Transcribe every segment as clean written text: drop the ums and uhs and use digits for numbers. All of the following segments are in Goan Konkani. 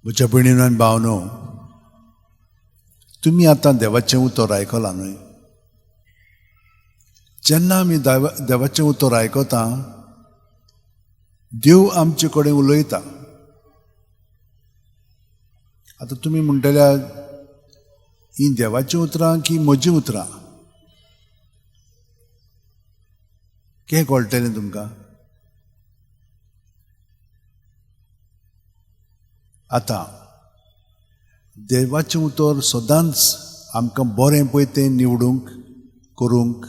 म्हज्या भयणीनो आनी भावनो, तुमी आतां देवाचें उतर आयकलां न्हय? जेन्ना आमी देवाचें उतर आयकता, देव आमचे कडेन उलयता. आतां तुमी म्हणटल्या, हीं देवाचीं उतरां की म्हजीं उतरां? कितें कळटलें तुमकां? आतां देवाचें उतर सदांच आमकां बरें पळय तें निवडूंक करूंक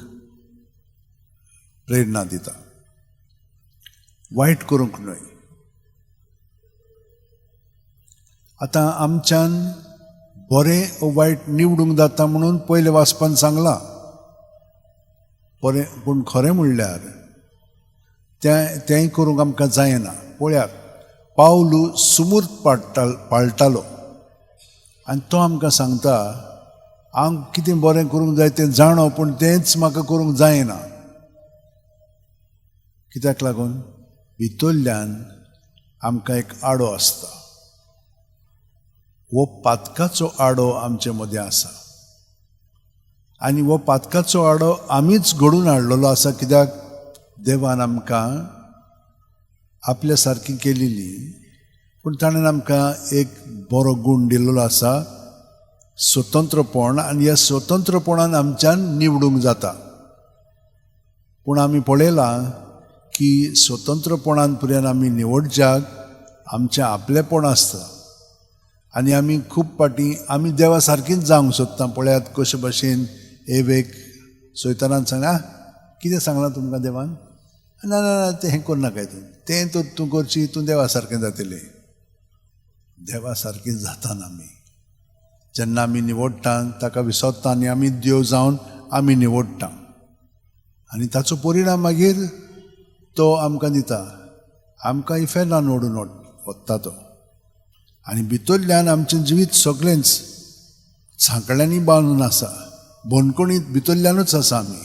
प्रेरणा दिता, वायट करूंक न्हय. आतां आमच्यान बरें ओ वायट निवडूंक जाता म्हणून पयले वाचपान सांगलां बरें, पूण खरें म्हणल्यार तेंय करूंक आमकां जायना. पळयात, पावलू सुमूर्त पाळटालो आनी तो आमकां सांगता, हांव कितें बरें करूंक जाय तें जाणो, पूण तेंच म्हाका करूंक जायना. कित्याक लागून? भितरल्यान आमकां एक आडो आसता. हो पातकाचो आडो आमचे मदें आसा आनी हो पातकाचो आडो आमीच घडून हाडलेलो आसा. कित्याक? देवान आमकां आपल्या सारकी केलेली, पूण ताणें आमकां एक बरो गूण दिल्लो आसा, स्वतंत्रपण. आनी ह्या स्वतंत्रपणान आमच्यान निवडूंक जाता. पूण आमी पळयलां की स्वतंत्रपणान पर्यंत आमी निवडच्याक आमचें आपलेपण आसता आनी आमी खूब फावटी आमी देवा सारकीच जावंक सोदता. पळयात कशे भशेन एवेक सैतानान सांगलें, कितें सांगलां तुमकां देवान? ना ना ना, तें हें करनाकाय तूं, तें तर तूं करची, तूं देवा सारकें जातलें. देवा सारकें जाताना आमी जेन्ना आमी निवडटा ताका विसरता आनी आमी देव जावन आमी निवडटा आनी ताचो परिणाम मागीर तो आमकां दिता. आमकां इफेर्नान ओडून वता तो आनी भितरल्यान आमचें जिवीत सगळेंच सांकळ्यांनी बांदून आसा, बंदखणींत भितरल्यानूच आसा आमी.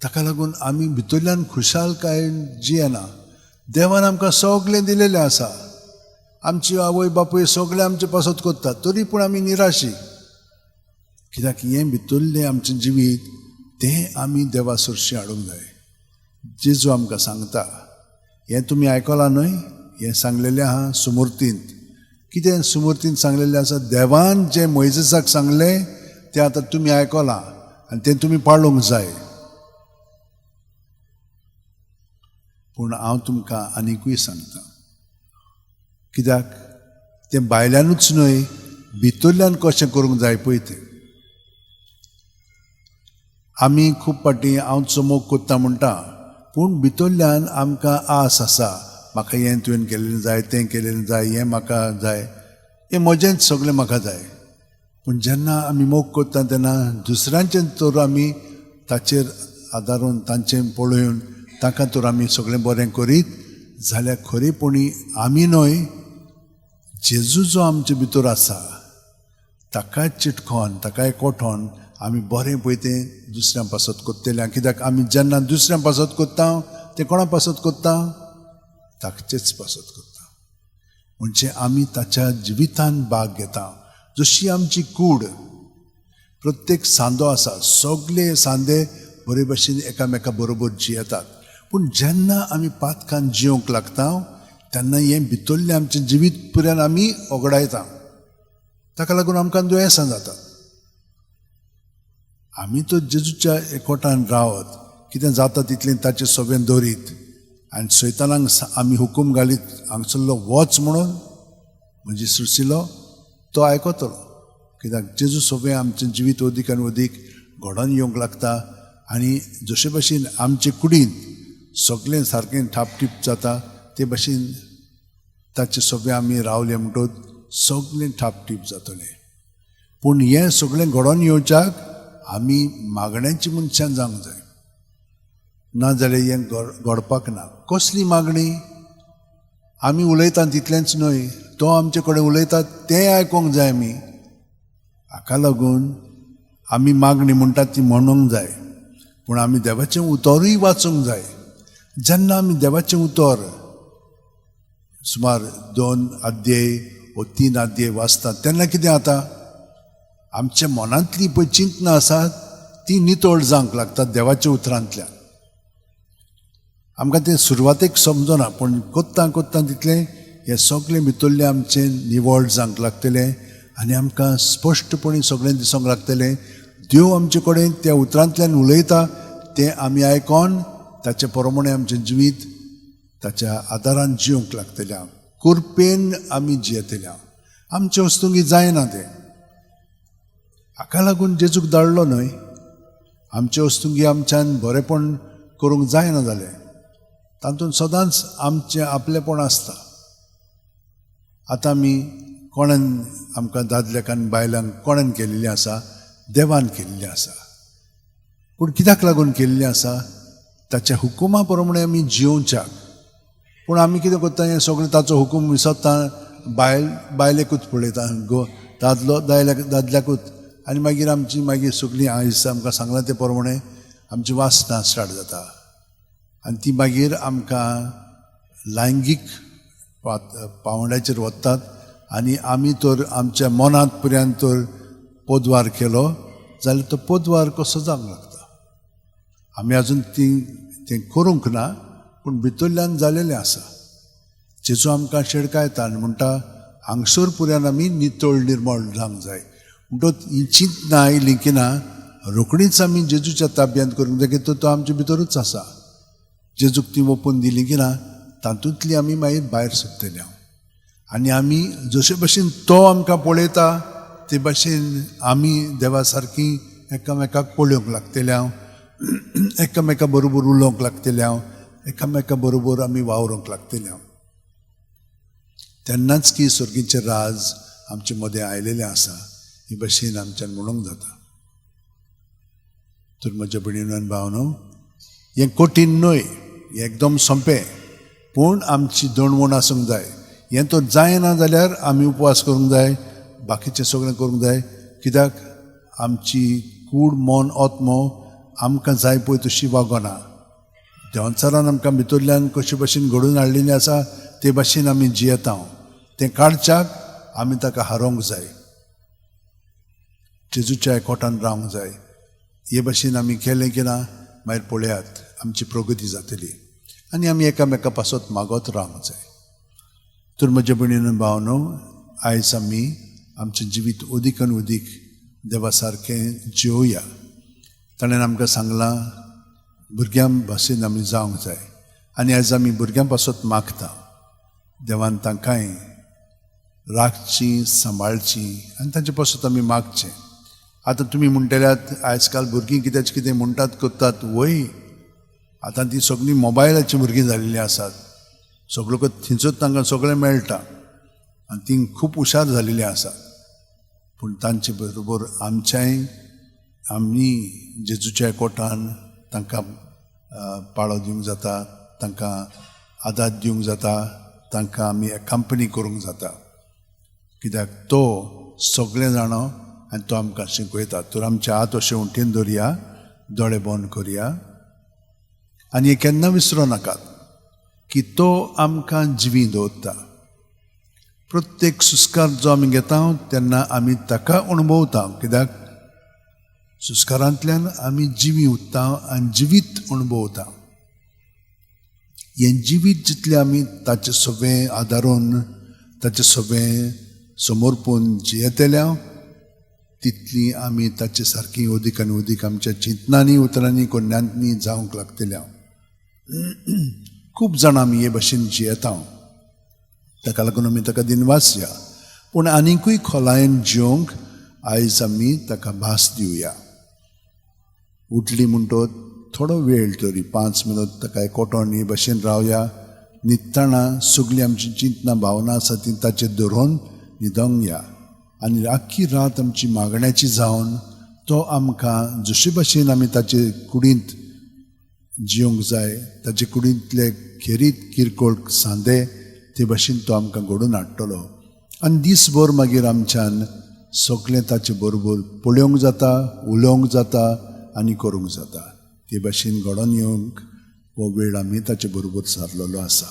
ताका लागून आमी भितरल्यान खुशालकायेन जियेना. देवान आमकां सगळें दिलेलें आसा, आमची आवय बापूय सगळें आमचे पासत करतात, तरी पूण आमी निराशी. कित्याक? हें भितरलें आमचें जिवीत तें आमी देवा सरशीं हाडूंक जाय. जेजू आमकां सांगता, हें तुमी आयकलां न्हय? हें सांगलेलें आहा सुमुर्तींत. कितें सुमुर्तींत सांगलेलें आसा? देवान जें मोयजेसाक सांगलें तें आतां तुमी आयकलां आनी तें तुमी पाळूंक जाय. पूण हांव तुमकां आनिकूय सांगता, कित्याक तें भायल्यानूच न्हय, भितरल्यान कशें करूंक जाय पळय तें. आमी खूब फावटी हांव चमोक करता म्हणटा, पूण भितरल्यान आमकां आस आसा, म्हाका हें तुवें केलेलें जाय, तें केलेलें जाय, हें म्हाका जाय, हें म्हजेंच सगळें म्हाका जाय. पूण जेन्ना आमी मोग करता तेन्ना दुसऱ्यांचें तर आमी ताचेर आदारून तांचें पळोवन तांकां तर आमी सगळें बरें करीत जाल्यार खरेपणी आमी न्हय, जेजू जो आमचे भितर आसा ताका चिटकोन ताका एकवटोन आमी बरें पळय तें दुसऱ्यां पासत करतले. कित्याक आमी जेन्ना दुसऱ्यां पासत करता तें कोणा पासत करता? ताचेच पासत करता. म्हणजे आमी ताच्या जिवितान भाग घेता. जशी आमची कूड प्रत्येक सांदो आसा, सगळे सांदे बरे भशेन एकामेका बरोबर जियेतात, पूण जेन्ना आमी पातकान जिवंक लागता तेन्ना हें भितरलें आमचें जिवीत पुराय आमी ओगडायता. ताका लागून आमकां दुयेंसां जातात. आमी तर जेजूच्या एकवटान रावत कितें जाता तितलें ताचें सगळें दवरीत आनी सैतानाक आमी हुकूम घालीत हांगसरलो वच म्हणून, म्हणजे सुशिलो तो आयकतलो. कित्याक जेजू सगळें आमचें जिवीत अदीक आनी अदीक घडोवन येवंक लागता आनी जशे भशेन आमचे कुडींत सगळें सारकें ठापटीप जाता ते भशेन ताचे सगळें आमी रावले म्हणटकच सगळें ठापटीप जातलें. पूण हें सगळें घडोवन येवच्याक आमी मागण्यांची मनशान जावंक जाय, ना जाल्यार हें घडपाक ना. कसली मागणी? आमी उलयता तितलेंच न्हय, तो आमचे कडेन उलयता तें आयकूंक जाय आमी. हाका लागून आमी मागणी म्हणटात ती म्हणूंक जाय, पूण आमी देवाचें उतरूय वाचूंक जाय. जेन्ना आमी देवाचें उतर सुमार 2 अध्याय वो तीन अध्याय वाचतात तेन्ना कितें जाता, आमच्या मनांतली पळय चिंतनां आसात ती नितळ जावंक लागतात देवाच्या उतरांतल्यान. आमकां तें सुरवातेक समजना, पूण कोत्ता कोत्ता तितलें हें सगळें भितरलें आमचें निवळ जावंक लागतलें आनी आमकां स्पश्टपणी सगळें दिसूंक लागतलें. देव आमचे कडेन त्या उतरांतल्यान उलयता तें आमी आयकोन ताचे प्रमाणे आमचें जिवीत ताच्या आदारान जिवंक लागतलें. कृपेन आमी जियेतले. आमचे वस्तुंगी जायना तें, हाका लागून जेजूक धाडलो न्हय. आमचे वस्तुंगी आमच्यान बरेंपण करूंक जायना जालें, तातूंत सदांच आमचें आपलेपण आसता. आतां आमी कोणान आमकां दादल्याक आनी बायलांक कोणान केल्लें आसा? देवान केल्लें आसा. पूण कित्याक लागून केल्लें आसा? ताच्या हुकुमा प्रमाणे आमी जियोवच्याक. पूण आमी कितें करता, हें सगळें ताचो हुकूम विसरता, बायल बायलेकूच पळयता, गो दादलो दायल्याक दादल्याकूच, आनी मागीर आमची मागीर सगळीं आयज आमकां सांगलां ते प्रमाणे आमची वासना स्टार्ट जाता आनी ती मागीर आमकां लैंगीक पावंड्याचेर वतात आनी आमी तर आमच्या मनांत पर्यंत तर पोदवार केलो जाल्यार तो पोदवार कसो जावंक लागता. आमी आजून ती तें करूंक ना, पूण भितरल्यान जालेलें आसा. जेजू आमकां शेडकायता आनी म्हणटा हांगसर पुऱ्यान आमी नितळ निर्मळ जावंक जाय. म्हणटच ही चिंतना आयली की ना रोखडीच आमी जेजूच्या ताब्यांत करूंक जाय, की तो आमचे भितरूच आसा. जेजूक ती ओपून दिली की ना तातूंतली आमी मागीर भायर सरतले आनी आमी जशे भशेन तो आमकां पळयता ते भशेन आमी देवा सारकी एकामेकाक पळोवंक लागतले हांव, एकामेका बरोबर उलोवंक लागतले हांव, एकामेका बरोबर आमी वावरूंक लागतले हांव. तेन्नाच की सर्गीचें राज आमचे मदें आयलेलें आसा हे भशेन आमच्यान म्हणूंक जाता. तर म्हज्या भयणीन आनी भावनो, हें कठीण न्हय, हें एकदम सोंपें, पूण आमची दणवण आसूंक जाय. हें तर जायना जाल्यार आमी उपवास करूंक जाय, बाकीचें सगळें करूंक जाय. कित्याक आमची कूड मन आत्मो आमकां जाय पळय तशी वागना. देंवचारान आमकां भितरल्यान कशे भशेन घडोवन हाडलेली आसा ते भशेन आमी जियेता. तें काडच्याक आमी ताका हारोवंक जाय, जेजूच्या एकवटान रावंक जाय. हे भशेन आमी केलें की ना मागीर पळयात आमची प्रगती जातली आनी आमी एकामेका पासत मागत रावंक जाय. तर म्हज्या भयणीन भावनो, आयज आमी आमचें जिवीत अदीक आनी अदीक देवा सारकें जियोया. ताणें आमकां सांगलां भुरग्यां भाशेन आमी जावंक जाय आनी आयज आमी भुरग्यां पासत मागता देवान तांकांय राखची, सांबाळची आनी तांचे पासत आमी मागचें. आतां तुमी म्हणटल्यात आयज काल भुरगीं कित्याचें कितें म्हणटात करतात, वय आतां ती सगळीं मोबायलाचीं भुरगीं जाल्लीं आसात. सगळो थंयच तांकां सगळें मेळटा आनी ती खूब हुशार जाल्लीं आसात. पूण तांचे बरोबर आमच्याय आमी जेजूच्या एकवटान तांकां पाळो दिवंक जाता, तांकां आदार दिवंक जाता, तांकां आमी कंपनी करूंक जाता. कित्याक तो सगळें जाणो आनी तो आमकां शिकयता. तर आमचे हात अशें उंटेन दवरया, दोळे बंद करया आनी हें केन्ना विसरूं नाकात की तो आमकां जिवी दवरता. प्रत्येक सुस्कार जो आमी घेता तेन्ना आमी ताका अणभवता. कित्याक सुस्कारांतल्यान आमी जिवी उरता आनी जिवीत अणभवता. हें जिवीत जितलें आमी ताचें सगळें आदारून ताचें सगळें समर्पून जियेतल्या तितली आमी ताचे सारकी अदीक आनी अदीक आमच्या चिंतनांनी उतरांनी कोन्यांनी जावंक लागतल्या. खूब जाणां आमी हे भशेन जियेता, ताका लागून आमी ताका दिनवासया. पूण आनिकूय खोलायेन जिवंक आयज आमी ताका भास दिवया. उठली म्हणटच थोडो वेळ तरी 5 मिनट ताका एकवटोन हे भशेन रावया. न्हिदतना सगळीं आमची चिंतनां भावनां आसा ती ताचेर धरून न्हिदोंक या आनी आख्खी रात आमची मागण्याची जावन तो आमकां जशे भशेन आमी ताचे कुडींत जिवंक जाय, ताचे कुडींतले खेरीत किरकोळ सांदे ते भशेन तो आमकां घडोवन हाडटलो. आनी दीसभर मागीर आमच्यान सगळें ताचे बरोबर पळोवंक जाता, उलोवंक जाता आनी करूंक जाता. ते भशेन घडोवन येवंक हो वेळ आमी ताचे बरोबर सारलेलो आसा.